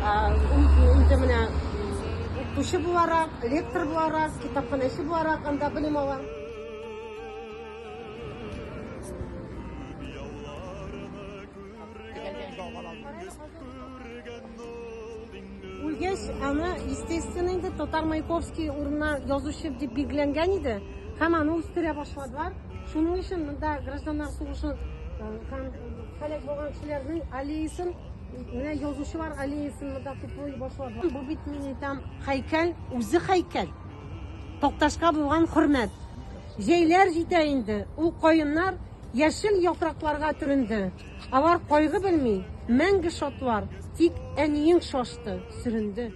Ул инде менә укытучы буларак, лектор буларак, китапханәче буларак анда белем ала. Үлгәч, аны, естественно, инде Татар Маяковский урынына язучы дип билгеләнгән иде һәм аны үстерә башладылар. Шуның өчен монда гражданнар сугышы э, һәм һәлак булган кешеләрнең аллеясын, менә язучылар аллеясын монда туплый башладылар. Бу бит мин әйтәм, һәйкәл, үзе һәйкәл. Такташка булган хөрмәт. Җәйләр җитә инде, ул каеннар яшел яфракларга төренде. Алар кайгы белми, мәңге шатлар, тик әниең шашты, сөренде.